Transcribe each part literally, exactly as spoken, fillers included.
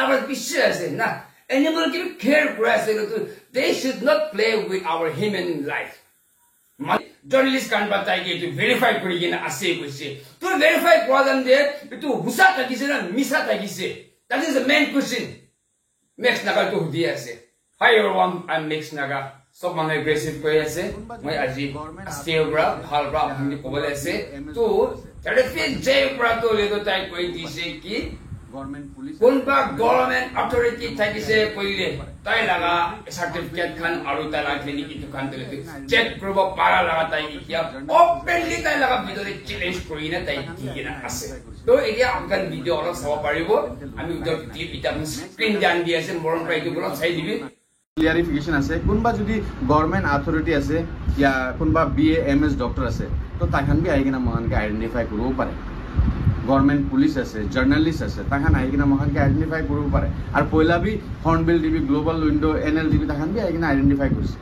Aru bishi ase na, animal ke bi care kura ase, to they should not play with our human life. Ma-, journalist khan para tai ke etu verify kuri kena ase koise. To verify kura time te etu husa thakise na misa thakise? That is the main question. Max Naga to hudi ase. Hi everyone, I'm Max Naga. Sob manu aggressive koi ase. Moi aji astir pra, bhal pra apni kobole ase. To, therapist jai pra to le to tai koi dise ki kunba government authority thakise koile, tai laga certificate khan aru tai laga clinic itu khan to le to check kuribo para laga tai itia openly tai laga bidore challenge kuri na tai di kena ase. To etia apni khan video olop sabo paribo. Ami utor clip eta apni screen te ani di ase, morom pra etu olop sai dibi. Clarification ase, kunba jodi government authority ase ya kunba B A M S doctor ase, to tai khan bi ahi kena moikhan ke identify kuribo pare. Government police ase, journalist ase, tai khan ahi kena moikhan ke identify kuribo pare. Aru poila bi Hornbill T V, Global Window, N L T V, tai khan bi ahi kena identify kurise.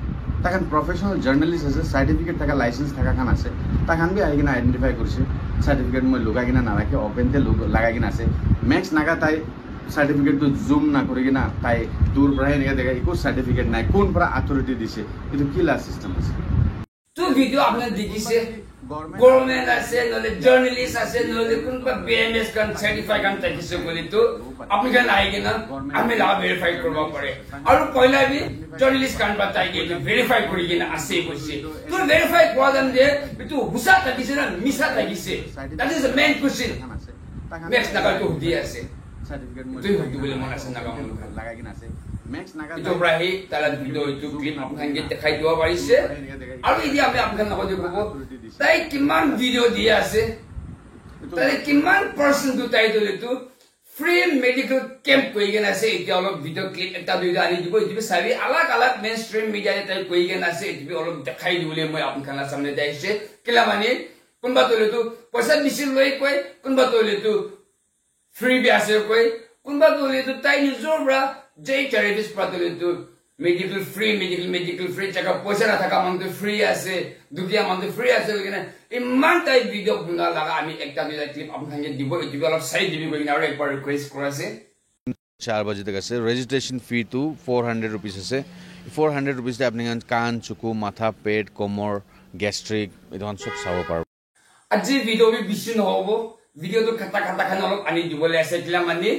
Tai khan professional journalist ase, certificate thaka, license thaka khan ase, tai khan bi ahi kena identify kurise. Certificate moi lukai kena narakhe, open te lug-, lagai kena ase. Max Naga tai certificate tu zoom na kuri kena tai dur pra eneka dekha, eku certificate nai, kun pra authority dise, etu ki la system ase? Tu video apni khan dikhise, government ase, nohole journalist ase, nohole kunba B M S khan certify khan thakise koile tu apni khan ahi kena ami laga verify kuribo pare. Aru poila bi journalist khan pra tai ke verify kuri kena ase koise. Tu verify kura time te etu husa thakise na misa thakise? That is the main question. Max Naga to hudi ase. Etu hudi bole mon ase Naga manu khan. Etu pra hi tai la video etu clip apni khan ke dekhai dibo parise. Aru etia ami apni khan logot te kobo, tai kiman video di ase, tai kiman percent tu tai to le tu free medical camp koi kena ase. Etia olop video clip ekta duita ani dibo, etu bi sabi, alag alag mainstream media te tai koi kena ase, etu bi olop dekhai dibole moi apni khan la samne te aise. Kila mane, kunba to le tu poisa bishi loi koi, kunba to le tu free bi ase koi, kunba to le tu tai nijor pra, jai therapist pra to le tu medical free, medical, medical free, checkup poisa na thaka manu tu free ase, dukia manu tu free ase koi kena iman tai video buna laga ami ekta duita clip apni khan ke dibo, etu bi olop sai dibi koi kena aru ekbar request kura ase. Char baje tak ase. Registration fee tu four hundred rupees ase. Four hundred rupees te apni khan kan, chuku, matha, pet, komor, gastric, etu khan sob sabo paribo. Aji video bi bishi nohobo. Video tu khata khata khan olop ani dibole ase. Kila mane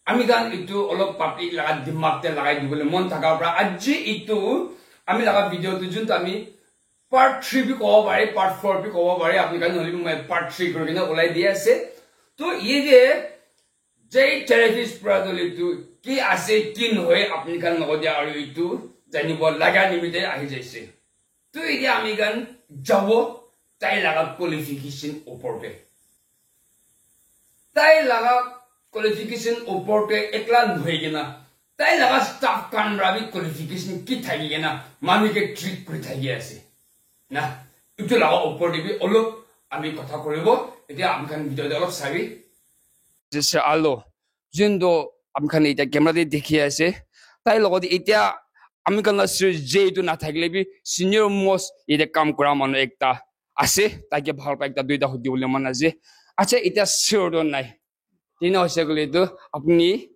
ami khan etu olop public laga dimag te lagai dibole mon thaka pra aji etu ami laga video tu juntu ami part three bi kobo pare, part four bi kobo pare. Apni khan nohole bi moi part three kuri kena ulai di ase. To ye de jai therapist pra to le tu ki ase, ki nohoi, apni khan logot te aru etu janibo laga nimite ahi jaise. To etia ami khan jabo tai laga qualification upor te. Tai laga qualification upor te ekla nohoi kena, tai laga staff khan pra bi qualification ki thaki kena manu ke treat kuri thaki ase. Na, etu laga upor te bi olop ami kotha kuribo. Etia ami khan video te olop sabi. Jesse Alo, jun to ami khan etia camera te dikhi ase. Tai logot etia ami khan la sir J tu na thakile bi senior most yate kam kura manu ekta ase. Tai ke bhal pra ekta duita hudi bole mon ase. Acha, etia sir to nai. Tina hoise koile tu apni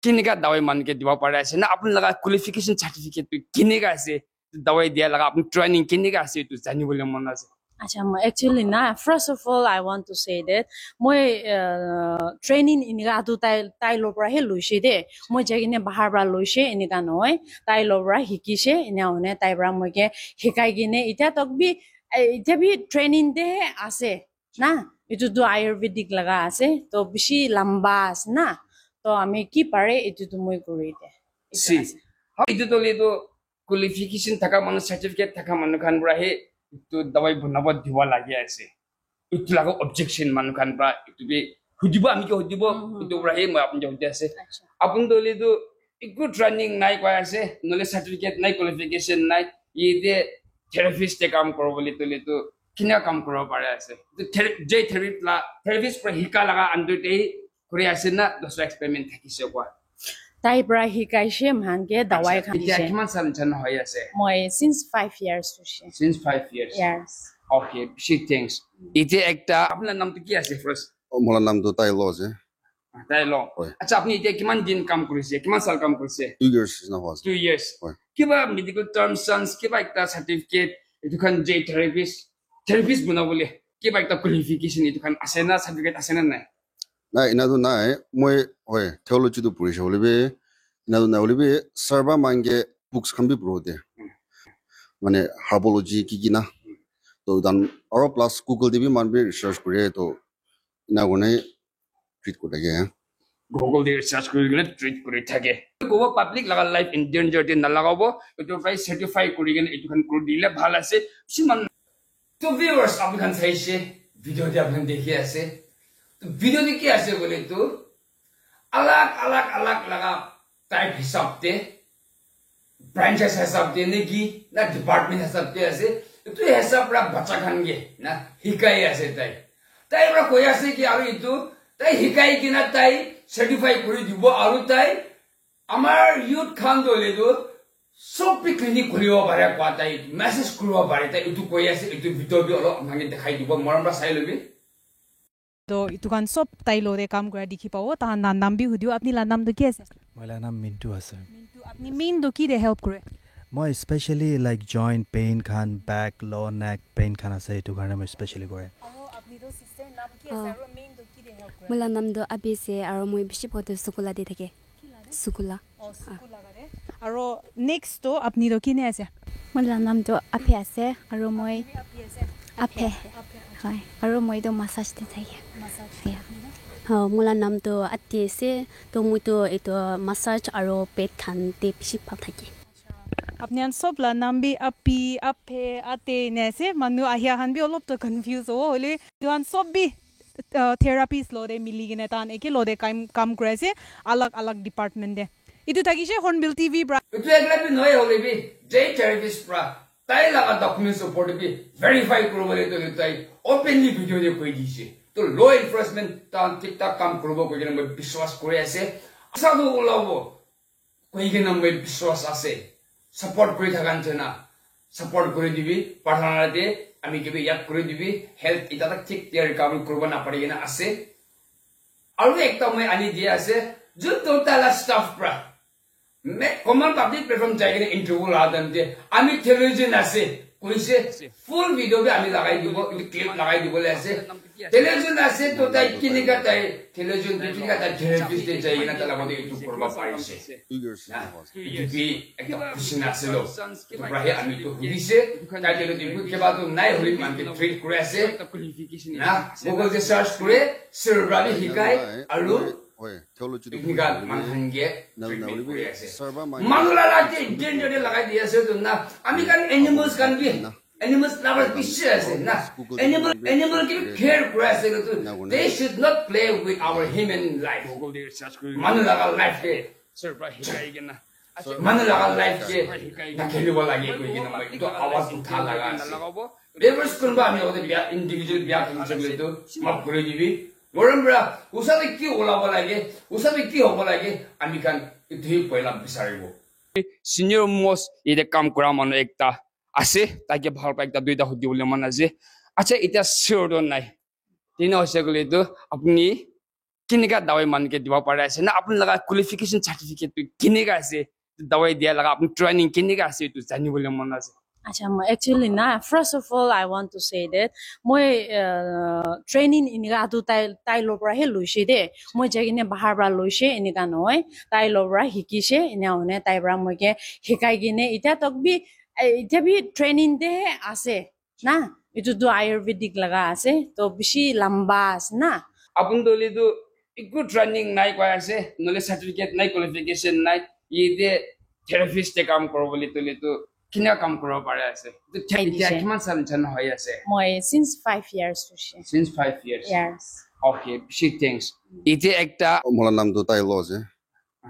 kineka dawai manu ke dibo pare ase na, apni laga qualification certificate tu kineka ase, dawai dia laga apni training kineka ase, etu jani bole mon ase. Acha, moi actually na, first of all, I want to say that moi, uh, training ineka tu tai, tai lo pra he loise de. Moi jai kene bahar pra loise, eneka nohoi. Tai lo pra hikise, ena hoine tai pra moi ke hikai kene, etia tok bi, eh, etia bi training te he ase. Na, etu tu Ayurvedic laga ase, to bishi lamba ase na, to ami ki pare etu tu moi kuri de. Etu Si. ase. Ha, etu to le to qualification thaka manu, certificate thaka manu khan pra he etu dawai banabo diwa lagi ase. Etu laga objection manu khan pra etu bi hudibo, ami ke hudibo, Mhm. etu pra he moi apni ke hudi ase. Acha. Apun to le to eku training nai koi ase, nohole certificate nai, qualification nai, yate therapist te kam kuro bole to le to kina kam kuro pare ase. To ther-, je therapist la, therapist pra hika laga under te hi kuri ase na, dusra experiment thakise koi? Tai pra hikaise, moikhan ke dawai Acha, khan etia dise. Kiman sal chan hoi ase? Moi since five years hoise. Since five years? Yes. Okay, bishi thanks. Etia ekta, apni la naam to ki ase first? Oh, mola naam to Tai Lo ase. Tai lo. Hoi. Acha, apni etia kiman din kam kurise? Kiman sal kam kurise? Two years is not possible. Two years. Hoi. Kiba medical terms, terms, kiba ekta certificate, etu khan je therapist, therapist bana bole, kiba ekta qualification etu khan ase na, certificate ase na nai? Nai, ena tu nai. Moi, hoi, theology tu puri se bole bi, ena tu nai bole bi, sarba mange books khan bi puro de. Hmm. Mane, herbology ki ki na. Hmm. To dan, aro plus Google te bi man bi research kure, to ena kone treat kuri thake. Google te research kuri kene treat kuri thake. Kobo public laga life in danger te nalagabo, etu prai certify kuri kene etu khan kuri dile bhal ase. Bishi man, to viewers, apni khan saise, video te apni khan dekhi ase. To video te ki ase bole tu, alag alag alag laga type hisab te, branches hisab te neki na department hisab te ase, etu hisab pra bacha khan ke na hikai ase tai. Tai pra koi ase ki aru etu tai hikai kena tai certify kuri dibo aru tai amar youth khan to le tu sob bi clinic khulibo pare kua tai message kuribo pare tai etu koi ase, etu video bi olop apni khan ke dekhai dibo, morom pra sai lobi. To etu khan sob tai lo de kam kura dikhi pabo. Tahan la nam bi hudibo. Apni la nam to ki ase? Moi la nam Mintu ase. Mintu, apni main to ki de help kure? Moi especially like joint pain khan, back, low neck pain khan ase, etu karne moi especially kore. Aro apni to sister nam ki ase? Ah. Aro main to ki de help kure? Moi la nam to Abi ase, aro moi bishi bhot sukula de thake. Sukula. Oh, sukula laga de. Aro next to apni to kine ase? Moi la nam to Aphe ase, aro moi Apni Aphe ase? Aphe. Aphe. Hoi, aro moi to massage te thake. Massage. Yeah. Apni to? Oh, moi la nam to Ati ase, to moi to etu massage aro pet khan te bishi bhal thake. Acha. Apni khan sob la nam bi Api, Aphe, Ate ene ase. Manu ahia khan bi olop to confuse hobo hoile, etu khan sob bi uh, therapist lo de mili kene tahan eke lo de kam, kam kuri ase, alag alag department de. Etu thakise Hornbill T V pra. Etu ekla bi nohoi hoile bi, je therapist pra tai laga documents opor te bi verify kuribole to tai openly video te koi dise. To law enforcement tahan thik thak kam kuribo koi kena moi biswas kuri ase. Asa to ulabo. Koi kena moi biswas ase. Support kuri thaka nishina support kuri dibi. Prarthana te ami ke bi yad kuri dibi. Health eta tak thik te recovery kuribo na pari kena ase. Aru ekta moi ani dia ase, jun to tala staff pra. Me common public platform jai kena interview la time te ami theologian ase koise, full video bi ami lagai dibo, etu clip lagai dibo le ase. Theologian ase to tai kinika tai theologian to kinika tai therapist te jai kena tai lagote etu kuribo parise. Na, etu bi ekta khushi na ase lo. Etu pra he ami to hudise, tai te to etu kiba to nai holi man ke treat kuri ase. Na, Google te search kure, sir pra bi hikai, aru Hoi, theology tu enika puri manu khan ke na, na, treatment na, kuri ase. Sarva manu laga te danger te lagai di ase to na. Ami khan animals khan bi, animals lovers bishi ase na. Animal, animal ke bi care kuri ase to. They should not play with our human life. Google te search kuri. Manu laga life te. Sir pra hikai kena. Manu laga life ke na khelibo lage koi kena moi etu awaz utha laga ase. Viewers kunba ami logote bia individual bia khan ase koile to maaf kuri dibi. Morom pra, usa te ki olabo lage, usa te ki hobo lage, ami khan etu hi poila bisaribo. Senior most yate kam kura manu ekta ase, tai ke bhal pra ekta duita hudi bole mon ase. Acha, etia sure to nai. Tina hoise koile to apni kinika dawai manu ke dibo pare ase na, apni laga qualification certificate tu kinika ase, dawai dia laga apni training kinika ase, etu jani bole mon ase. Acha, moi actually na, first of all, I want to say that moi, uh, training inika tu tai, tai lo pra he loise de. Moi jai kene bahar pra loise, inika nohoi. Tai lo pra hikise, ina hone tai pra moi ke hikai kene, itya tak bi, eh, itya bi training de he ase. Na, etu tu Ayurvedic laga ase, to bishi lamba ase na. Apun to le tu eku training nai koi ase, nole certificate nai, qualification nai, yate therapist te kam kuro bole to le tu kina kam kuro pare ase. To Thank you, sir. Kiman sal jana hoi ase? Moi since five years to she. Since five years. Yes. Okay, bishi thanks. Ite ekta. Mola nam to tai lo ase.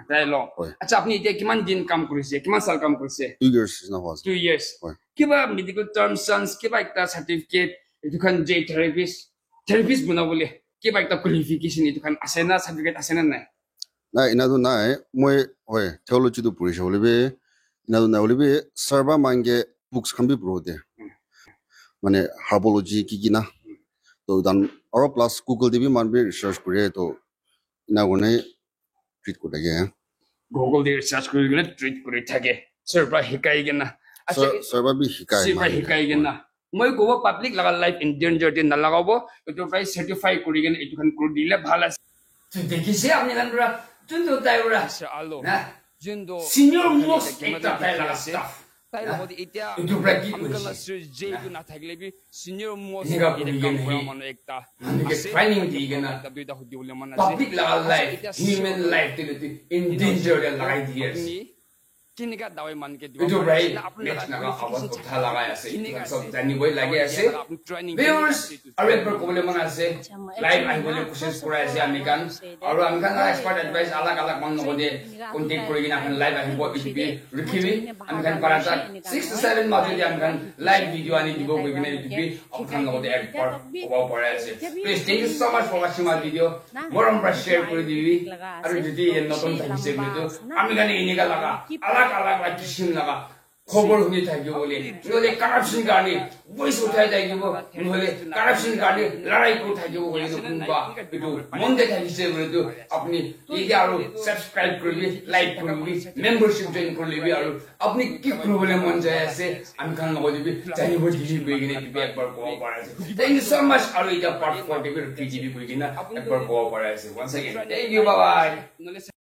Tai lo. Hoi. Acha, apni etia kiman din kam kurise? Kiman sal kam kurise? Two years is not possible. Two years. Hoi. Kiba medical terms, terms, kiba ekta certificate, etu khan je therapist, therapist bana bole, kiba ekta qualification, etu khan ase na, certificate ase na nai? Nai, ena tu nai. Moi, hoi, theology tu puri se bole bi, ena tu nai bole bi, sarva mange books khan bi puro de. Hmm. Mane, herbology ki ki na. Hmm. To dan, aro plus Google te bi man bi research kure, to Ena kurina treat kuri thake. Google te search kuri kena treat kuri thake. Sir pra hikai kena. Acha, sir, sir pra bi hikai, sir pra hikai kena. Moi kobo public laga life in danger te nalagabo. Etu pra certify kuri kena etu khan kuri dile bhal ase. Tu dekhise apni khan pra, juntu tai pra. Sir, alo. Na? Juntu senior most ekta tai laga staff. Tai logot te etia etu pra ki ami khan la koise? Sir J tu nathakile bi senior most etia kam kura manu ekta. Manu ke training di kena duita hudi bole man ase. Public laga life, human life te tu in danger te lagai di ase. Kinika dawai man ke dibo. Etu pra next naga awaz kotha lagai ase. Etu khan sob janiboi lage ase. Viewers, aru ekbar kobole man ase. Live ahibole koshish kura ase ami khan. Aru ami khan la expert advice alag alag manu logot te contact kuri kena ami khan live ahibo, etu bi rukhibi. Ami khan para ta six to seven majo te ami khan live video ani dibo koi kena etu bi apni khan logot te ekbar kobo pare ase. Please, thank you so much for watching my video. Morom pra share kuri dibi. Aru jodi ye notun thakise koile tu, ami khan enika laga, alag alag la kisim laga khobor huni thakibo bole. Nohole corruption karne voice uthai thakibo, nohole corruption karne larai kuri thakibo koile tu kunba etu mon te thakise koile tu apni etia aru subscribe kuribi, like kuribi, membership join kuribi aru apni ki kuribole mon jai ase, ami khan logot te bi janibo dibi koi kena etu bi ekbar kobo pare ase. Thank you so much. Aru etia part four te bi rukhi dibi koi kena ekbar kobo pare ase. Once again, thank you, bye bye.